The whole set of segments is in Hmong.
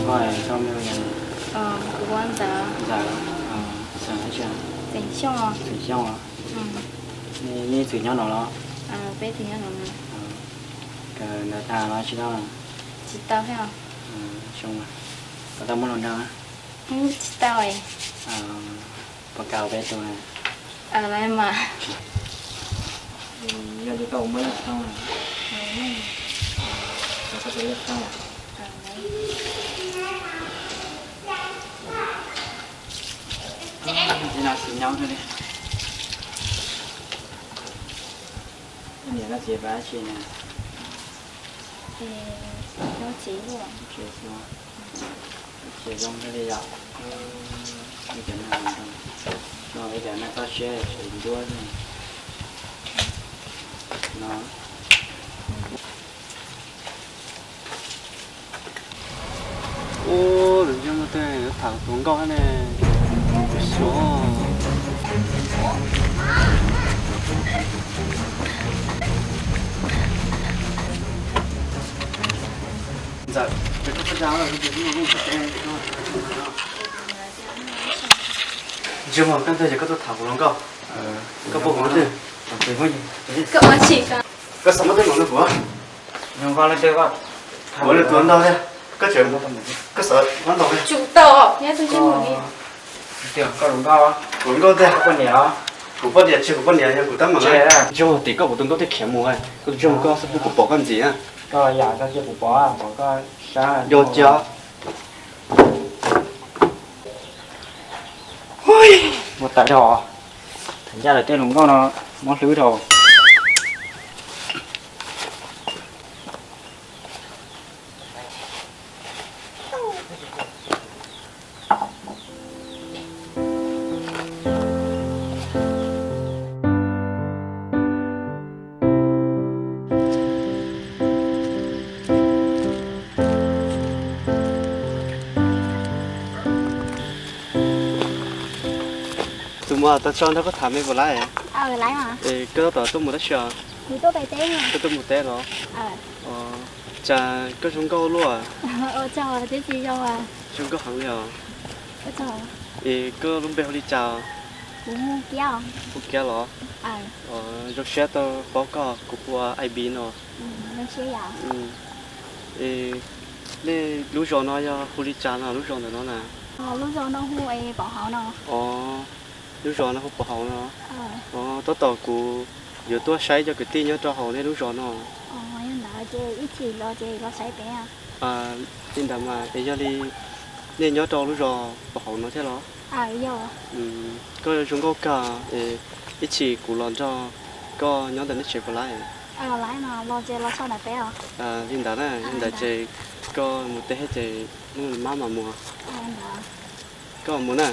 Koj, koj hu li cas? Kuv hu ua Ntxawm. Ntxawm, xeem dab tsi? Xeem Xyooj. Xeem Xyooj os. Nej ib txwm nyob no los? Peb txwm nyob no. Kawm ntawv tag los tsis tau? Tsis tau thiab. Xyoo, koj tau muaj hluas nraug? Tsis tau. Puas kam peb tus? Lawv mas. Yog li koj puas muaj lej xyoo? Koj tus lej xyoo? Txiv no tsis nyob li. Niam koj txiv pab tsi na? Tsis zoo li yom. Ib cov no, no ib cov no toj siab tseem ncuab no. Ub, lawv ntsej muag tej tham hluas nkauj ne. Xyov. Ntxawm, ntsej muag koj ntag ces koj tuaj tham kuv hluas nkauj. Koj pom kuv twg? Koj xav muab tej mus rau kuv? Kuv li tus ntau thiab. Koj tseem, koj xav muab ntau thiab? Kuv nkauj tiag. Kuv poj niam, tsis kuv poj niam, yog kuv tab meeg. Ntsej muag tim koj puas tus nkauj thiaj khiav mus, koj tus ntsej muag koj xwb kuv pom koj ntxiv. Koj yam koj cia kuv pom, pom koj sab. Yog cia. Muab tawm dhau, tham ncaj lawm tej hluas nkauj no muab hlwb dhau. Tus muam, tau tso nrog koj tham me puas laij? Es koj tab tom tuaj mus tab sis os? Koj tuaj mus teb los? Cas koj zoo nkauj luaj. Zoo nkauj heev li os. Es koj lub npe hu li cas? Hu Kiab los? Zoo siab tau paub koj, kuv hu ua Ib no. Es nej lub zos no yog hu li cas no, lub zos ntawm no na? Os, lub zos no hu Pov Hauv no. Os, tab tom kuv yuav tuaj saib cov kwv tij nyob rau hauv nej lub zos no. Li ntawd mas es yog li nej nyob rau lub zos Pov Hauv no thiab los? Koj zoo nkauj kawg, es ib chim kuv los nrog koj nyob ntawm nej tsev puas laij? Li ntawd na, li ntawd ces koj mus teb thiab ces hnub mab mam mus. Koj mus na.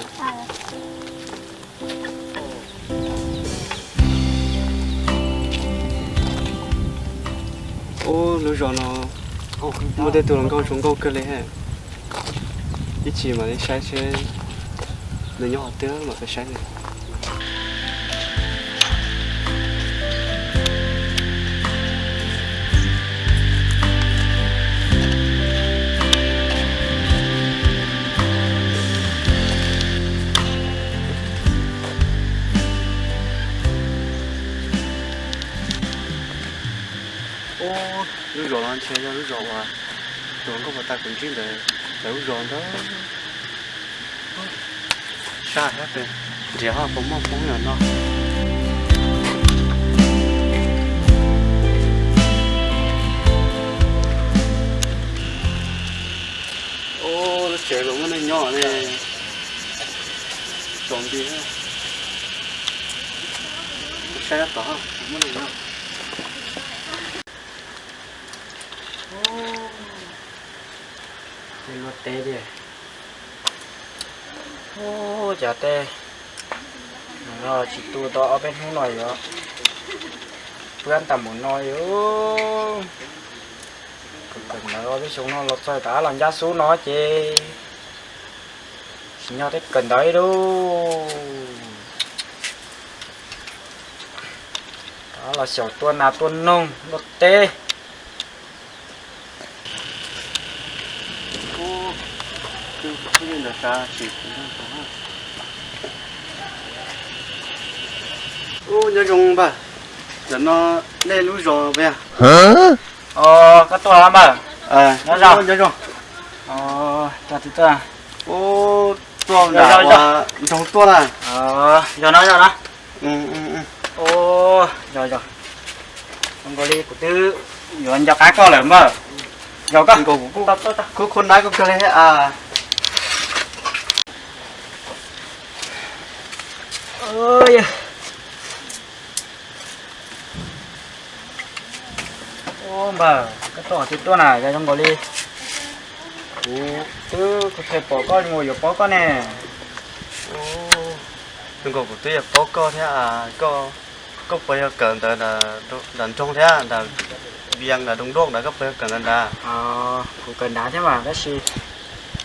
Ub, lub zos no muaj tej tug hluas nkauj zoo nkauj kawg li he. Ib chim mam li saib seb nws nyob qhov twg mam pais saib nws. Ub, lub zos no ntshe yog lub zos uas tus hluas nkauj uas tas kuv ntsib ntawd lawv lub zos ntag. Sab thiab, nrhiav ho puas muaj phooj ywg no. Ub, lub tsev los muaj neeg nyob ne. Tsaus nti. Saib tom muaj neeg nyob. Tej luaj teb tiag. Ub, cas tej no tsis tu tau ob peb hnub no yuav pwb tas npaum no li. Kawm ntawv ob peb xyoo no los txog rov qab los ncaj xub no ces tsis nyob tej kawm ntawv li lauj. Rov qab los xyaum tua nas tua noog luaj teb. Ub, Ub, nyob zoo npawg, ntawm no nej lub zos puas yog? Koj tuaj los npawg? Nyob zoo. Ub, tuaj nram ua nroog tuaj na. Yog no, yog no. Ub, yog yog. Zoo nkaus li kuv twb yuav nco qab koj lawm npawg. Yog koj, kuv kuj khub khub nab koj kawg li thiab. Ub, npawg, koj tuaj qhov twg tuaj na, yog zoo nkaus li kuv twb kuv thiaj pom koj zoo nkaus yuav paub koj ne. Zoo nkaus kuv twb yuav paub koj thiab. Koj, koj puas yog kawm ntawv nram nroog thiab, nram Vias nram Doo Doj ntawd, koj puas yog kawm ntawv nrad? Kuv kawm nrad thiab mas, tab sis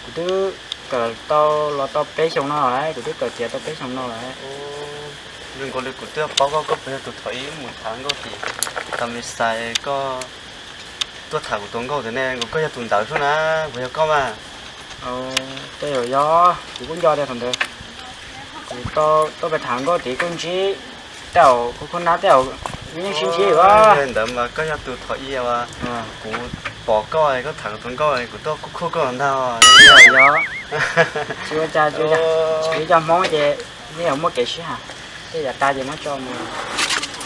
kuv twb kawm tau los tau peb xyoos no lawm, kuv twb kawm tiav tau peb xyoos no lawm. Zoo nkaus li kuv twb paub koj, koj puas yog tus thaum ib mus tham nkauj tim thaum me xais koj tuaj tham kuv tus nkauj ntawd ne, nkaus koj yog tus ntawd xwb na, puas yog koj mas? Tej zaum yog, kuv kuj nco tias thaum ntawd kuv tuaj pem tham nkauj tid kuj ntsib tej zaum kuv kuj nab tej zaum yeej sib ntsib. Ntawd mas koj yog tus thaum ib uas kuv pom koj, koj tham kuv tus nkauj, kuv tuaj kuj khuj koj ntag. Yog, tsis ua cas, tsis ua cas, kuv cov Hmoob ces yeej yuav muaj kev sib hais, tej yam tas ces muab tso mus.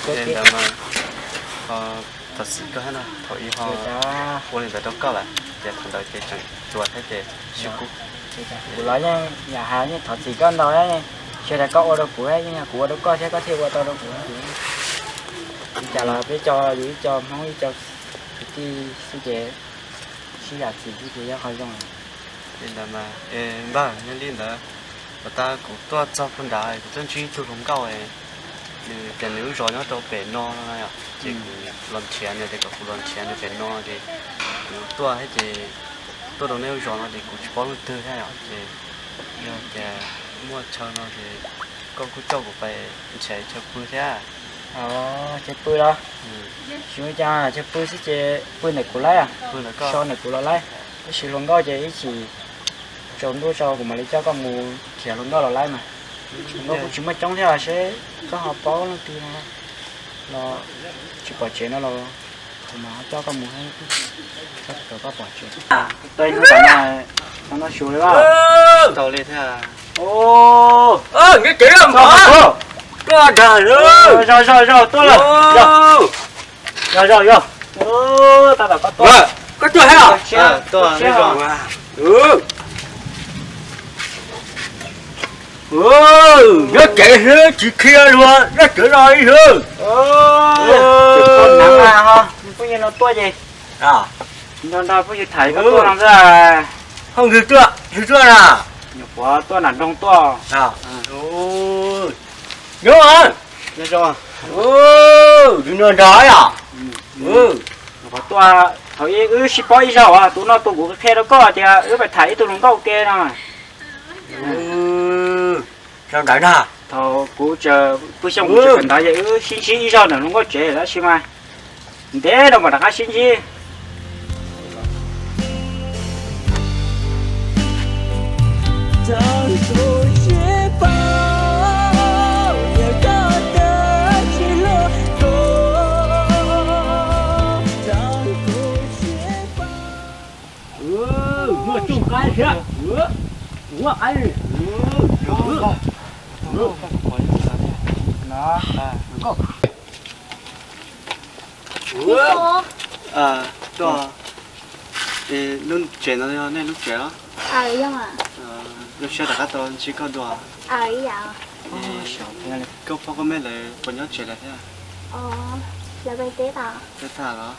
Ntawd mas thov txim koj thiab no, thaum ib ho ua li ntawd rau koj lawm ces thaum ntawd ces tseem tuag thiab ces sib kub. Kuv los yeej yam hais yeej thov txim koj ntau, tsis tas koj ua rau kuv, yeej yog kuv ua rau koj thiab koj thiaj ua tau rau kuv. Li cas los peb cov yus ib co Hmoob ib co kwv tij xwb ces sib zam txim xwb ces yog qhov zoo. Li ntawd mas, npawg, yog li ntawd, puag ta kuv tuaj txog puag nrad kuv tuaj ntsib ib tug hluas nkauj, nws tias nws lub zos nyob rau pem no no yom, ces kuv los nrhiav nws tias kom kuv los nrhiav nws pem no ces kuv tuaj thiab ces tuaj rau nej lub zos no ces kuv tsis paub leej twg thiab yom, ces yog tias muaj chaw no ces koj kuj coj kuv pais nrhiav chaw pw thiab. Chaw pw los? Tsis ua cas, chaw pw xwb ces pw ntawm kuv laib, so ntawm kuv los laib. Tab sis hluas nkauj ces ib chim tsaus ntuj tso kuv mam li coj koj mus nrhiav hluas nkauj los laib mas. Hluas nkauj kuj tsis muaj coob thiab, seb koj ho paub leej twg no los tsis pom tsev no los kuv mam coj koj mus, koj pom tsev. Tau li thiab. Nyob tsev los mas. Koj dag lawm. Zog zog zog tuaj lawm. Zog zog zog. Tab tom koj tuaj. Koj tuaj thiab los? Nyob tsev xwb tsis khiav luag, nyob tsev los li xwb. Phooj ywg no tuaj ces nrog nrog phooj ywg tham koj tuaj no xwb. Phooj ywg tuaj, ywg tuaj na. Nyuam qhuav tuaj nram nroog tuaj. Nyob, nyob zoo. Tus no nrog yom. Nyuam qhuav tuaj, thaum ub wb sib paub ib zaug, tus no tus kuv qhia rau koj tias wb pais tham ib tug hluas nkauj ke no. Thaum kuv tseem pw xyoo kuv tseem pem ntawd ces wb sib ntsib ib zaug ntawm hluas nkauj tsev tab sis mas ntev no mam rov qab sib ntsib. Muaj tsooj qaib thiab. Ua qaib li. Lub tsev no yog nej lub tsev los? Zoo siab rov qab tau ntsib koj dua. Koj pog koj meb lawv puas nyob tsev lawm thiab? Teb tag los?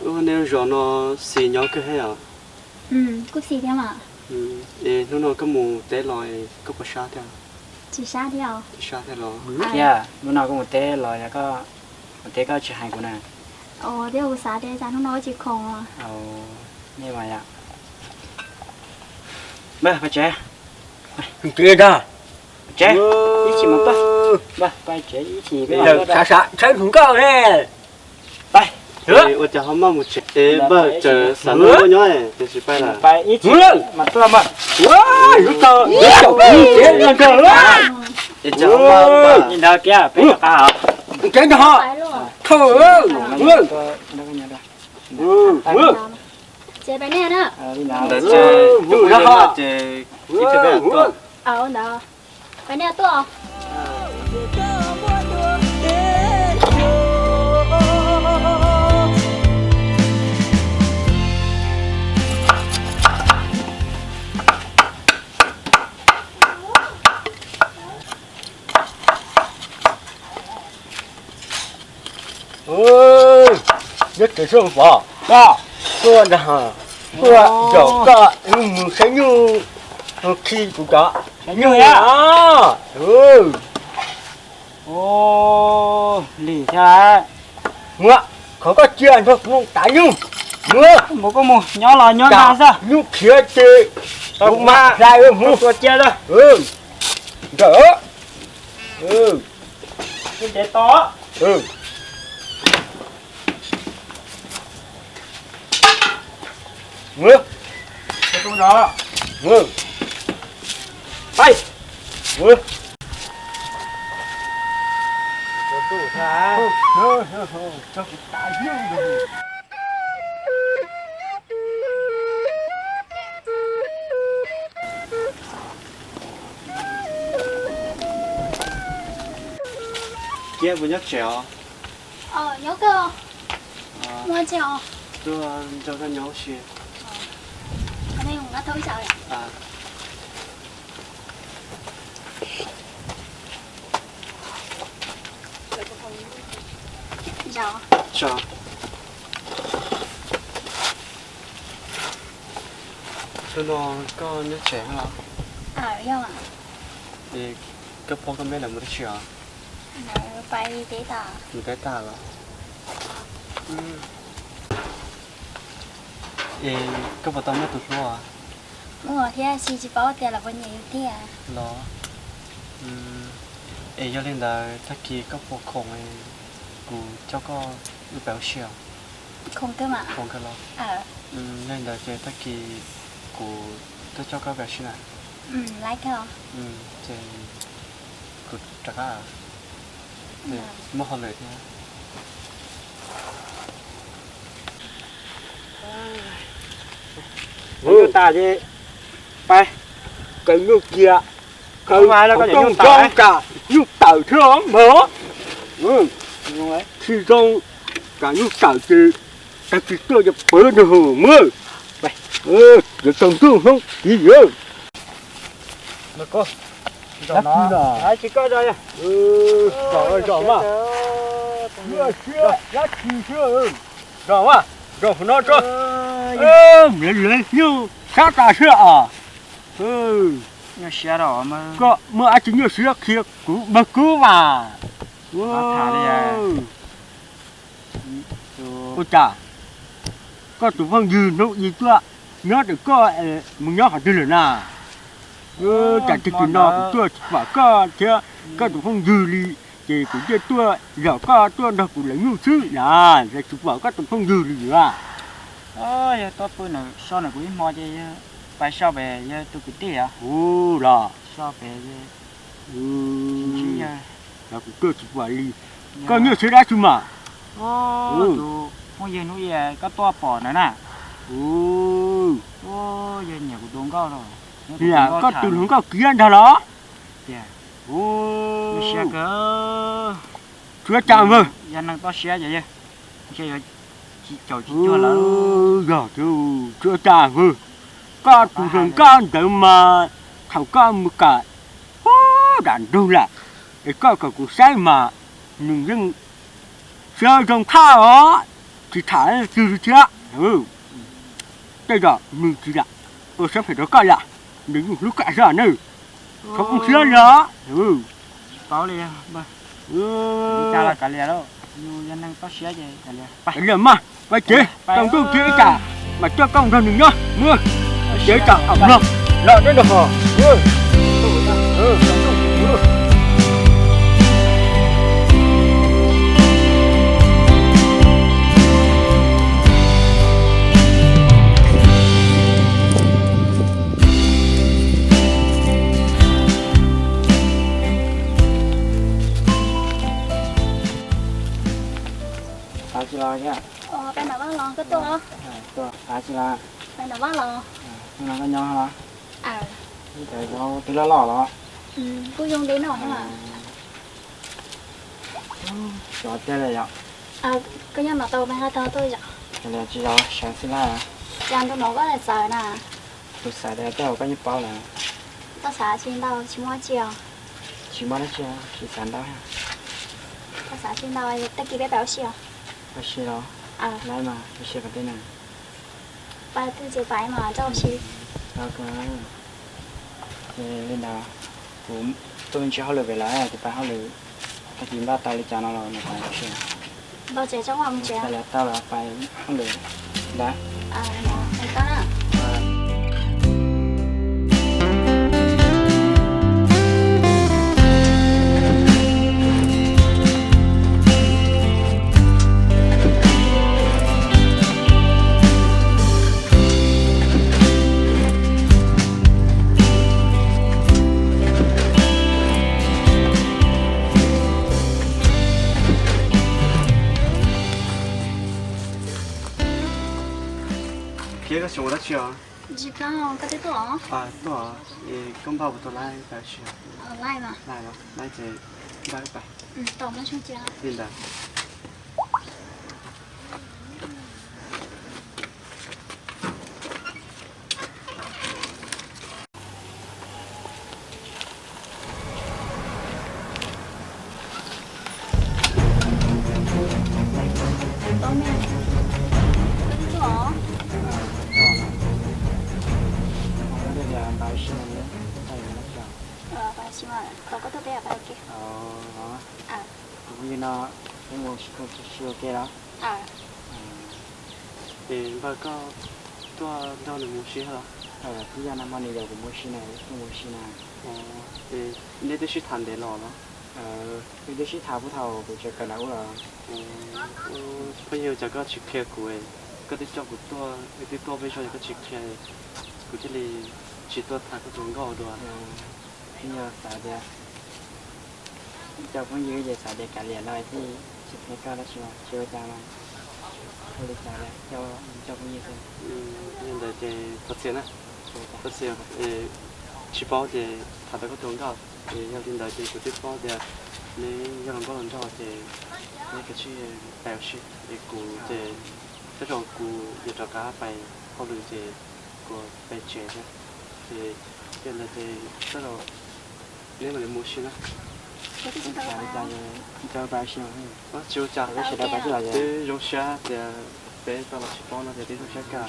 Ub, nej lub zos no xis nyob kawg thiab yom? Kuj xis thiab mas. Es hnub no koj mus teb los koj puas sab thiab? Tsis sab thiab. Tsis sab thiab los? Yog hnub no koj mus teb los yog koj mus teb koj tsis hais kuv na? Ua, thiab kuv xav tias cas hnub no tsis khoom. Nej mas yom. Pab tsev, tsev, ib chim mas tuaj. Pab tsev ib chim peb mam tuaj. Sav sav tshawb hluas nkauj ne. Pab, ua cas ho maj mus tsev? Pab tsev xav nrog koj nyob tiam sis pab ib chim mas tuaj mas. Ua, yuav tau yuav caum kuv tsev no nrog. Es cas ho maj li ntawd kiag peb rov qab. Tsev nrog ho. Thaum Ces pais nej na. Ntawd ces ib pliag peb tuaj. Ntawd pais nej tuaj. Nyob tsev xwb pom koj tuaj nrog, tuaj zaum koj mus saib nyuj, khi kuv cov nyuj. Lim thiab. Muab qhov koj cia nrog kuv tav nyuj. Muab, mus koj mus, nyob los nyob ntag xwb. Nyuj khiav ces kuv mam hlais mus tua cia xwb. Ntawm ntev to. Kiab puas nyob tsev os? Nyob kawg. Muaj tsev os. Tuaj nrog koj nyob ua si. Hnub no koj nyob tsev los? Es koj pog koj meb lawv mus dab tsi os? Mus teb tag los? Es koj puas tau muaj tus hlub? Muaj thiab, tsis paub tias lawv puas nyiam yus tiag los. Es yog li ntawd tag kis koj puas khoom, kuv coj koj wb pais ua si os? Khoom kawg los? Yog li ntawd ces tag kis kuv tuaj coj koj pais ua si na. Ces kuv rov qab, muaj hauj lwm thiab. Nyuj tas ces pais, kaw nyuj cia, kaw zoo tas, nyuj tawm thiab mog. Tsis zoo, kaw nyuj tawm ces tag kis tuaj ces pawv nrog hauv mog. Yuav tau ntuj hnub tiv yawg. Zom mas, zom mas, siab dab tsi xwb, zom mas, zom no tso. Nyuj sab tas siab os. Koj muaj dab tsi nyuaj siab qhia kuv npawg Kub mas. Ua cas koj tus phooj ywg hnub ib tuaj nyob ntawm koj, mus nyob qhov twg lawm na? Cas tag kis no kuv tuaj tsis pom koj thiab koj tus phooj ywg li, ces kuv thiaj tuaj zom koj tuaj nrog kuv lawv nyuj xwb na, tsis pom koj tus phooj ywg li a. Yog tuaj pw na, so ntawm kuv ib hmo ces yog pais so pem yog tus kwv tij os. Ua los so pem, kuv tuaj tsis pom li. Koj nyuaj siab dab tsi mas? Tus phooj ywg hnub ib koj tuaj pom ntawd na. Yog nyiam kuv tus nkauj los? Koj tus hluas nkauj kiab ntag los? Tias, siab kawg. Tsuav cas npawg? Yog neeg toj siab ces ntshe yuav tsis caum tsis cuag lawm. Yog, tsuav cas npawg? Koj tus hluas nkauj ntawd mas thaum koj mus kam pub dam nrug lawm, es koj kom kuv saib mas nws yeej siab zoo thaj os, tsis tham leej twg li thiab. Tej zaum nws tsis lam Ua siab phem rau koj yom, nws hlub koj zog nawb. Txhob poob siab zog. Paub li, li cas los kav liam lauj, yus yog neeg toj siab ces kav liam. Kav liam mas, vaj tsev, tau ntuj thiab ib tsam mas coj koj nrog nws nyob, mus, tsev tsam am mloog los neb nrog hos. Av tsis los thiab. Peb nram vaj los koj tuaj. Av tsis los. Peb nram vaj los. Koj nyob los? Twb loj loj los? Kuj zoo li no. Xyov tiag li yom. Koj nyob no tau peb nqa tau tuaj yom. Tsis zov sawv xwb laj. Cas ntu no koj txawv na? Kuv xav tias tej zaum koj yeej paub lawm. Koj xav tsis ntau tsis muaj tsi os. Tsis muaj dab tsi, tsis xav ntau. Koj xav tsis ntau, tag kis peb pais ua si os. Ua si los? Laib mas ua si qhov twg na? Pais twg ces pais mas rau ua si. Ces li ntawd, kuv tuaj me ntsis hauj lwm pem lawm, kuv pais hauj lwm, tag kis npaj tau li cas no los pais ua si. Npaj tsev tso ua mus tsev. Pais lawm tau los pais hauj lwm ntawd. Thiab koj tseem ua dab tsi os? Tsis tau, koj twb tuaj os. Tuaj, koj npaj kuv tus laib pais ua si. Laib los, laib ces npaj pais. Li ntawd. Tus phooj ywg no, peb mus sib kho sib ua ke los? Es npawg koj tuaj nrog nws mus ua si los? Twb yog nag hmo nws yaum kuv mus ua si na, wb tuaj mus ua si na. Nej twb sib tham ntev los los? Wb twb sib tham puag thaum kuv tseem kawm ntawv ua los. Phooj ywg, cas koj tsis qhia kuv, koj twb coj kuv tuaj, wb twb tuaj peb zaug es koj tsis qhia, kuv thiaj li tsis tuaj tham koj tus nkauj dua. Twb yog xav tias ib co phooj ywg ces xav tias kav liam no thiaj tsis qhia koj tab sis mas tsis ua cas mas, ua li cas lawm, coj mus coj phooj ywg xwb. Yog li ntawd ces thov txim na, thov txim, tsis paub ces tham tau koj tus nkauj, es yog li ntawd ces kuv twb paub tias neb yog hluas nkauj hluas nraug ces neb kav tsij pais ua si, es kuv ces tej zaum kuv yuav rov qab pais hauj lwm ces kuv pais tsev thiab, ces yog li ntawd ces tej zaum neb mam li mus ua si na. Tsis ua cas, twb zoo siab tias peb tau los sib paub no ces twb zoo siab kawg.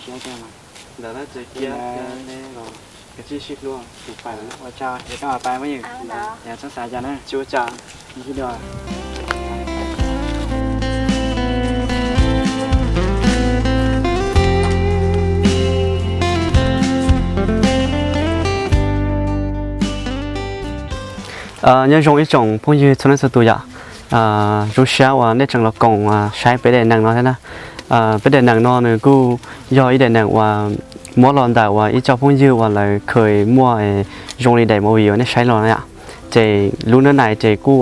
Ntawd na ces cia neb los kav tsij sib hlub, kuv pais lawm. Ua tsaug, es koj mam pais phooj ywg, txhob xav cas na. Tsis ua cas. Nyob zoo ib tsoom phooj ywg txhua leej txhua tus yom. Zoo siab uas nej tseem los koom saib peb daim neeg no thiab na. Peb daim neeg no nws kuj yog ib daim neeg uas muab los ntawm uas ib co phooj ywg uas lawv kheev muaj zoo li daim movie uas nej saib los no yom. Ces lub nab nais ces kuj,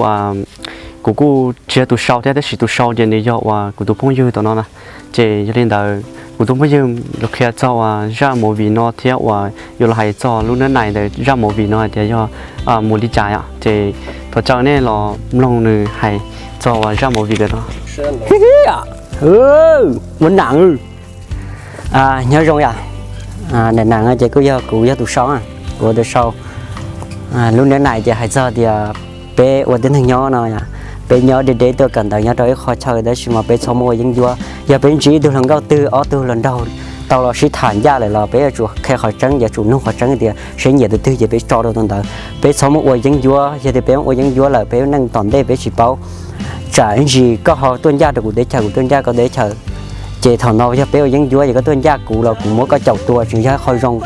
kuv kuj tsis yog tus sau thiab, tab sis tus sau ces nws yog uas kuv tus phooj ywg tom no na. Ces yog li ntawd kuv tus phooj ywg los qhia txog uas zaj movie no thiab uas yuav los hais txog lub nab nais ntawm zaj movie no hais tias yog mus li cas yom. Ces thov caw nej los mloog nws hais txog uas zaj movie ntawm no. Ua nam, nyob zoo yom. Daim neeg no ces kuj yog kuv yog tus sau, kuv tus sau. Lub nab nais ces hais txog tias peb ua tib neeg nyob no, peb nyob deb deb tuaj kawm ntawv nyob rau ib qho chaw tab sis mas peb txhob muaj ua yeeb ncuab. Yog peb ntsib ib tug hluas nkauj twg ob tug hluas nraug tau los sib tham ncaj lawm los peb yuav tsum qhia qhov tseeb, yuav tsum nug qhov tseeb tias seb nyiam tus twg ces peb tso rau tus ntawd. Peb txhob muab ua yeeb ncuab, yog tias peb ua yeeb ncuab lawm peb lub neej tom ntej peb tsis paub, tsam ib ntsis koj ho tuaj ncaj rau kuv teb chaws, kuv tuaj ncaj koj teb chaws, ces thaum no yog peb ua yeeb ncuab ces koj tuaj ncaj kuv los kuv muab koj caum tua tsis yog ib qho zoo,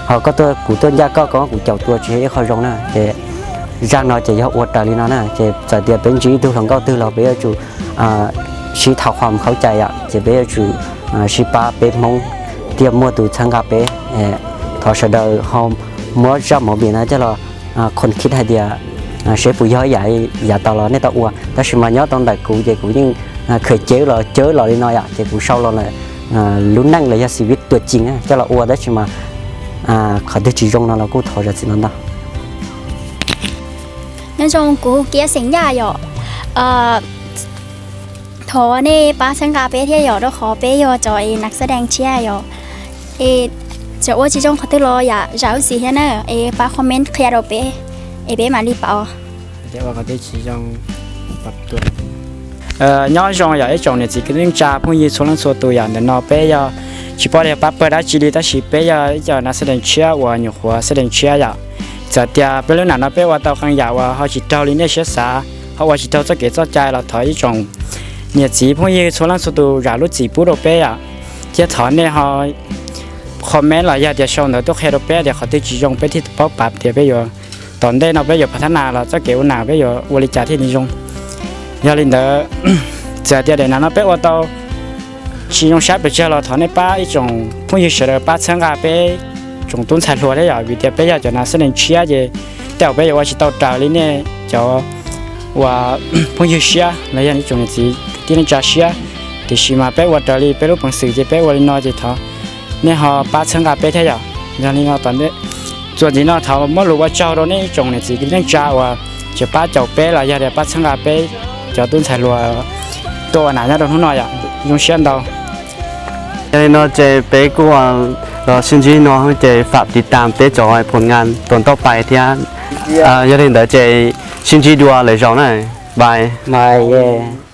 ho koj tuaj, kuv tuaj ncaj koj, koj muab kuv caum tua tsis yog ib qho zoo na. Ces zaj no ces yog ua raws li no na, ces txawm tias peb ntsib ib tug hluas nkauj twg los peb yuav tsum sib thauj qhov khaub cai yom, ces peb yuav tsum sib pab peb Hmoob thiaj muaj tus txhawb nqa peb. Thov sawv daws ho muab zaj movie no coj los khon khib hais tias seb puas yog ib yam, yav tas los nej tau ua, tab sis mas nyob tau ntawm kuv ces kuv yeej khaws cev los cawb los li no yom, ces kuv sau los lawm lub neej los yog xi viv tuam ceeb coj los ua, tab sis mas qhov twg tsis zoo no los kuj thov zam txim ntau ntau. Nyob zoo, kuv Kiab xeem Yaj yom. Thov nej pab txhawb nqa peb thiab yom, rau qhov peb yog cov es nas xab dees tshiab yom. Es txawm ua tsis zoo qhov twg los yam zam lub txim thiab na, es pab comment qhia rau peb, es peb mam li pab. Nyob zoo yom ib tsoom niam txiv kwv tij neej tsa phooj ywg txhua leej txhua tus yom, ntawm no peb yog tsis paub tias pab pawg dab tsi li, tab sis peb yog ib co nas xab dees tshiab uas nyuam qhuav xab dees tshiab yom. Txawm tias peb lub nam no peb ua tau qee yam uas ho tsis raug li nej siab xav, ho ua tsis raug txoj kev txoj cai los thov ib tsoom niam txiv phooj ywg txhua leej txhua tus zam lub txim pub rau peb yom. Thiab thov nej ho comment los yog tias sau ntawv tuaj qhia rau peb tias qhov twg tsis zoo peb thiaj paub pab tias peb yuav, tom ntej no peb yuav phav thab nas los txoj kev ua nam peb yuav ua li cas thiaj li zoo. Yog li ntawd, txawm tias daim nam no peb ua tau tsis zoo saib pes tsawg los thov nej pab ib tsoom phooj ywg sawv daws pab txhawb nqa peb tsoom tub ntxhais hluas thiab yom, vim tias peb yog cov nas xab dees tshiab ces tej zaum peb yuav ua tsis tau raws li nej cov uas phooj ywg siab los yog ib tsoom niam txiv kwv tij neej tsa siab, tiam sis mas peb ua raws li peb lub peev xwm ces peb ua li no ces thov nej ho pab txhawb nqa peb thiab yom. Yog li no, txuas ntxiv no thov muab lus ua tsaug rau nej ib tsoom niam txiv kwv tij neej tsa uas tseem pab caum peb los yog tias pab txhawb nqa peb cov tub ntxhais hluas tuaj ua nam nyob rau hnub no yom. Zoo siab ntau. Yog li no ces peb kuj los sib ntsib no ces fam tiv tam peb cov phoom ngas tuam ntau pais thiab. Yog li ntawd ces sib ntsib dua lwm zaus na. Bye.